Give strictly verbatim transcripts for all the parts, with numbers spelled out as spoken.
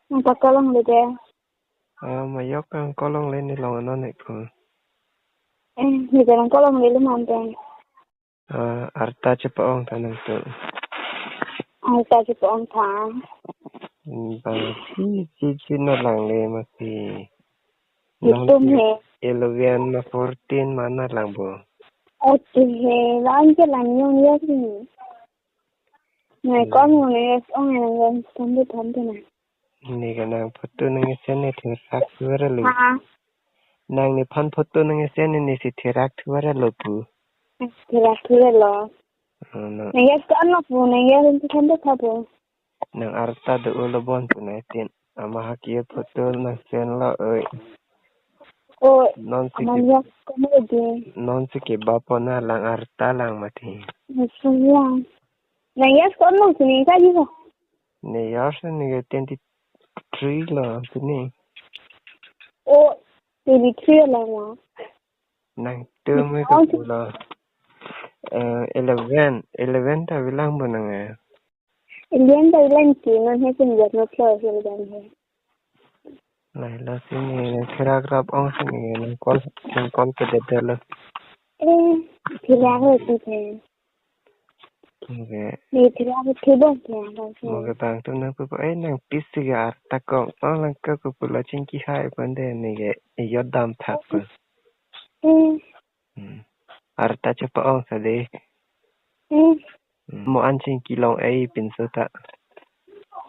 Nang ta kolongle de. Ah, majok nang kolongle, ne long anon ne ko. Eh, ne ta nang kolongle lo mante. Ah, arta chepa-ong tha nangtum. Arta chepa-ong tha. Hmm, bang, chi, chi, chi na langle mati. Nang itum he. Eleven ma fourteen ma na lang bo. Okay he, lang ke lang yong ya si. Nai Hmm. Kon mo nai yes ong nang yong sambe tham tu na. Ne ke nang photo nang esen ne thirak thu ra lo. Ha? Nang nephan photo nang esen ne si thirak thu ra lo pu. Thirak thu ra lo. Oh, no. Nang yes kon lo pu, nang yes ong tham tu tha pu. Nang arta do ulo bon pu nai tin. Ama haki photo nang send lo, oi. Oh, non si ama ke, yes kon lo de. Non si ke ba po na lang arta lang mati. Yes lang. Nang yes kon lo sini ka ji ko. Ne yes ne ke twenty-three lo sini. Oh, twenty-three lo ma. Nangtum me oh, kapu lo. Eh, eleven, eleven ta bilang bo nang eh. Eleven ta bilang ki non he sim jat no floor eleven he. Nai lo sini ne thirak rap ong sini nang call, nang call ke de lo. Eh, thirak lo tu the. Okay. Ne thirak ke thirak ke lo. Okay, bang tum nang pu, eh, nang pisi ke arta kong. Oh, lang ke kupu lo chingki hai pon de ne ke iyot dam thak pu. Eh. Hmm. Arta chepa-ong sa de. Hmm. Hmm. Mo an chingki long ei pinso ta.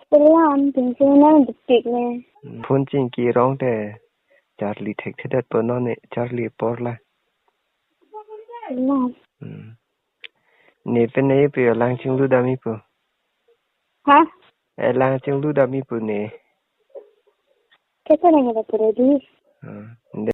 Pelan pinso na diktik ne. Hmm. Phone chingki rong te. Charli thek thedet po non ne, charli por la. Pelan. Hmm. Ne pen ne pu lang chinglu dam-i pu. Ha? Eh, lang chinglu dam-i pu ne. Kesa nang ada pura di. Hmm.